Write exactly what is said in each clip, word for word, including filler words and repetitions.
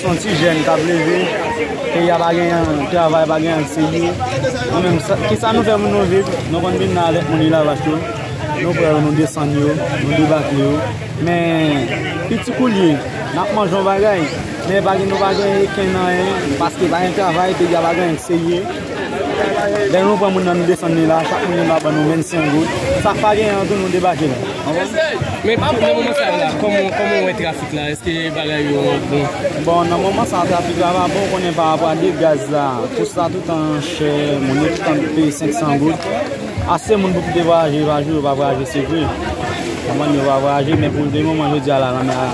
Se yon ti jèn k ap leve, peyi a pa gen travay, pa gen anyen serye. Nou menm, sa- kisa nou fè pou nou viv? Nou konn vin la avèk moun Elavach yo. Nou pran yo, nou desann yo, nou debake yo. Men, piti koulye, n ap manje yon bagay. Men pa gen, nou pa gen okenn anyen, paske pa gen travay, peyi a pa gen anyen serye. Lè nou pran moun nan, nou desann li la, chak moun li la ban nou vennsenk goud. Sa k pa genyen an tou, nou debake l. Men pou nan moman sa la, kòman, kòman w wè trafik la? Èske bagay yo bon? Bon, nan moman sa, trafik la pa bon, ou konnen pa rapò a de gaz la. Tout sa, tout tan chè, moun yo tout tan peye senk san goud. Ase moun pou kite vwayaje, pa jou yo pa vwayaje, se vre. Konprann yo pa vwayaje, men pou de moman, jodi a la, lanmè a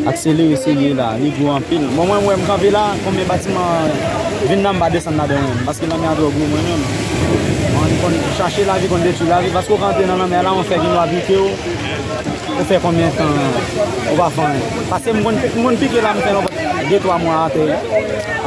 akselere, serye la, li gwo anpil. Bon, mwen, mwen, m kanpe la, konbyen batiman vin nan, m pa desann ladan mwen, paske lanmè a twò gwo mwen menm. Mwen konn chache lavi, konn detwi lavi, paske w ka antre nan lanmè a la, yon fè ki nwa pike w, ou fè konbyen tan ou pa fè anyen? Paske m konn, m konn pike la, m fè yon de twa mwa atè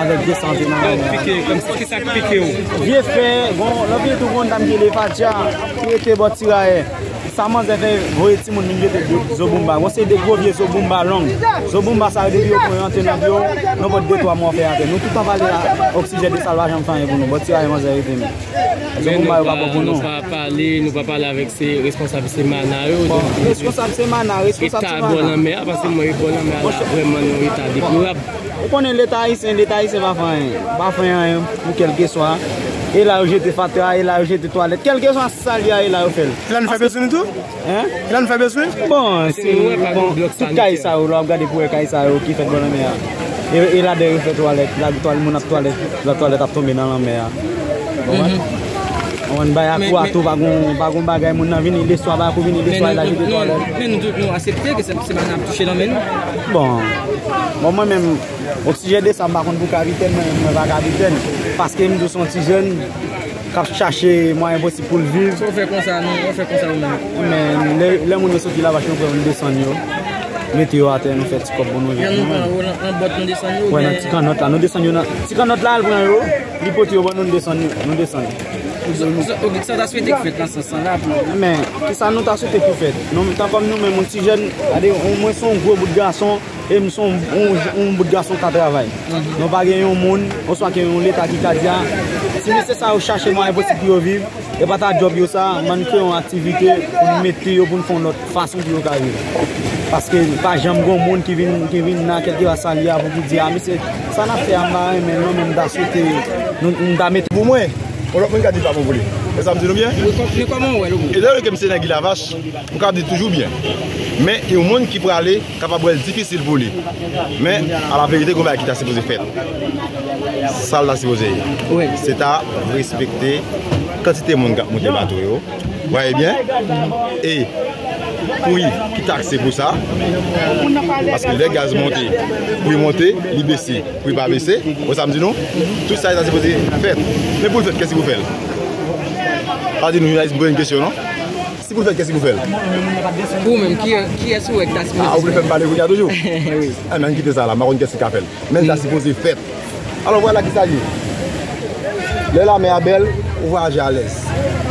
avèk de san pye nan lanmè a. Pike, kòmsi, kisa k pike w? Vye fè, bon, lòt vye tou, gon dam ki rele Fatia, ki rete bò Tirayè. Sa manzè fè voye timoun vin jete zo boumba. Bon, se de gwo vye zo boumba long. Zo boumba sa yo, depi yo pran yo antre nan pye w, nenpòt de twa mwa w fè atè. Nou tout tan pale la, Oxygène de Sal pa janm fè anyen pou nou. Bò Tirayè manzè rete men. Zo boumba yo pa bon pou nou. Men nou pa pale, nou pa pale avèk se responsab Semana yo. Bon, responsab Semana, responsab Semana. Eta bò lanmè a, paske mwen bò lanmè a la, vrèman nan yon eta deplorab. Ou konnen Leta ayisyen, Leta ayisyen pa fè anyen. Pa fè anyen pou kèlkeswa. E la yo jete fatra, e la yo jete twalèt. Kèlkeswa sa l ye a, e la yo fè l. E la nou fè bezwen nou tou? Hein? E la nou fè bezwen? Bon, si, bon, tout kay sa yo, lè w ap gade pou wè kay sa yo ki fèt bò lanmè a. E, e ladan yo fè twalèt, la twal moun ap twalèt, la twalèt ap tonbe nan lanmè a. Konprann? Konprann, bay akou a tou, pa gon, pa gon bagay, moun nan vini leswa, bay akou vini leswa, e la jete twalèt. Men nou tout nou aksepte ke se, se pa n ap touche lanmè nou. Bon. Bon, mwen menm, Oxygène de Sal, m pa konn pou kapitèn, mwen menm, mwen pa kapitèn. Paske m tou se yon ti jèn k ap chache mwayen posib pou l viv. Sa w fè konsa, non? Ou fè konsa ou menm? Men, lè, lè moun yo soti Lavach, nou pran yo, nou desann yo, mete yo atè, nou fè ti kòb pou nou viv. Lè nou pran yo nan, nan bòt, nou desann yo, wè, nan ti kannòt la. Nou desann yo nan ti kannòt la, al pran yo, li pote yo ban nou, nou desann yo, nou desann. Sa, sa, ok, sa w ta swete k fèt nan sans sa la pou... Men, kisa nou ta swete pou fèt? Nou, tankou nou menm, yon ti jèn, gade, mwen se yon gwo bout gason, e m se yon, yon, yon bout gason k ka travay. Nou pa gen yon moun, oswa gen yon Leta ki ka di, a, ti mesye sa yo chache mwayen posib pou yo viv, e pa ta djòb yo sa, m ann kreye yon aktivite pou n mete yo, pou n fè yon lòt fason pou yo ka viv. Paske pa janm gen yon moun ki vin, ki vin nan kèlkeswa sa l ye a pou ki di, a, mesye, sa n ap fè a, m pa renmen l non, men m ta swete nou, nou ta mete pou mwen. Yon lòt moun ka di l pa bon pou li. E sa m di nou byen? Wi, kò-, men kòman w wè l, ou? E lè ke m se nèg Lavach, m ka di toujou byen. Men yon moun ki prale kapab wè l difisil pou li. Men, a la verite, gon bagay ki ta sipoze fèt. Sa l ta sipoze ye. Wi. Se ta respekte kantite moun k ap monte bato yo. Ou wè byen? E pri ki takse pou sa. Paske lè gaz monte, pri monte, li bese, pri pa bese. Ou wè sa m di nou? Tout sa ta sipoze fèt. Men pou l fèt, kiyès ki pou fè l? Pa di nou jounalis, m poze n kesyon, non? Si pou l fèt, kiyès ki pou fè l? Pou ou menm, ki, kiyès ou wè ki ta sipoze fè l? A, ou vle fè m pale kounye a toujou? Wi. A, men ann kite sa la, m pa konn kiyès ki ka fè l. Men l ta sipoze fèt. Alò, vwala kisa l ye. Lè lamè a bèl, ou vwayaje alèz.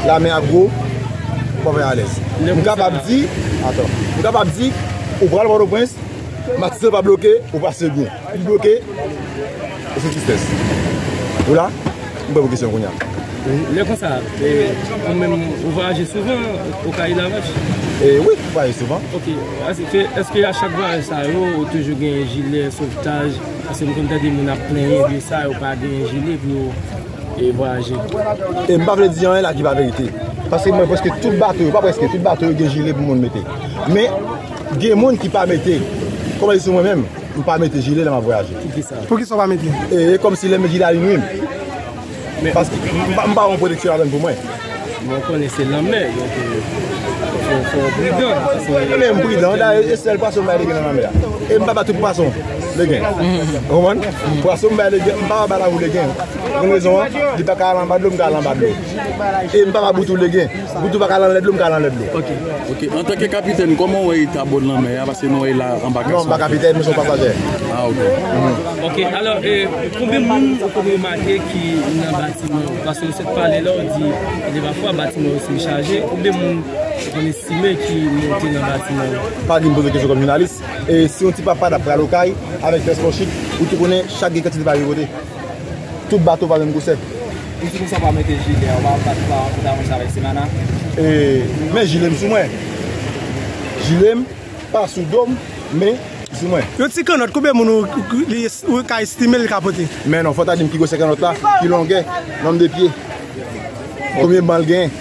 Lamè a gwo, ou pa vwayaje alèz. M kapab di, atann, m kapab di, ou pral Pòtoprens, Matisan pa bloke, ou pase byen. Li bloke, ou se tristès. Ou la, m prè pou kesyon kounye a. Lè konsa, e, ou menm, ou vwayaje souvan, ou ka Elavach? E, wi, m vwayaje souvan. Ok, èske, èske a chak vwayaj sa yo, ou toujou gen jilè sovtaj? Paske m konn tande moun ap plenyen de sa, yo pa gen jile pou yo, e, vwayaje. E m pa vle di anyen la ki pa verite. Paske mwen, prèske tout bato yo, pa prèske, tout bato yo gen jile pou moun mete. Men, gen moun ki pa mete. Kòman di sou mwen menm, m pa mete jile lè m ap vwayaje. Poukisa? Poukisa w pa mete? E, e kòmsi lè m met jile a li nwi m. Paske m pa, m pa wè yon pwoteksyon ladann pou mwen. Bon, ou konnen se lanmè, donk, e, fò, fò w pridan. Men m pridan, dayè, e sèl pwason m bay legen nan lanmè a. E m pa ba tout pwason legen. Ou konprann? Pwason m bay legen, m pa ba lakou legen. Ou konn rezon an? Li pa ka al anba dlo, m ka al anba dlo. E m pa ba boutou legen. Boutou pa ka al anlè dlo, m ka al anlè dlo. Ok. Ok, antanke kapitèn, kòman w wè eta bòn lanmè a? Paske nou wè la anba... Non, m pa kapitèn, m se yon pasajè. Ah, ok. Ok, alò, e, konbyen moun ou konn remake ki nan batiman yo? Paske ou sot pale la, ou di, gen de pafwa batiman yo se chaje. Konbyen moun ou konn estime ki monte nan batiman yo? Pa di m poze kesyon kòm jounalis. E si yon ti papa t ap pral Okay, Avèk vès pòchit, ou tou konnen chak gen kantite bagay kote. Tout bato pa menm gwosè. Ou di konsa pa mete jile, ou pa, ou pa, ou pa, ou pa manje avèk semana. E, men jile m sou mwen. Jile m pa sou do m, men sou mwen. Yon ti kannòt, konbyen moun ou, ou, li, ou ka estime li ka pote? Men non, fò ta di m ki gwosè kannòt la, ki longè, nonb de pye, konbyen ban l genyen.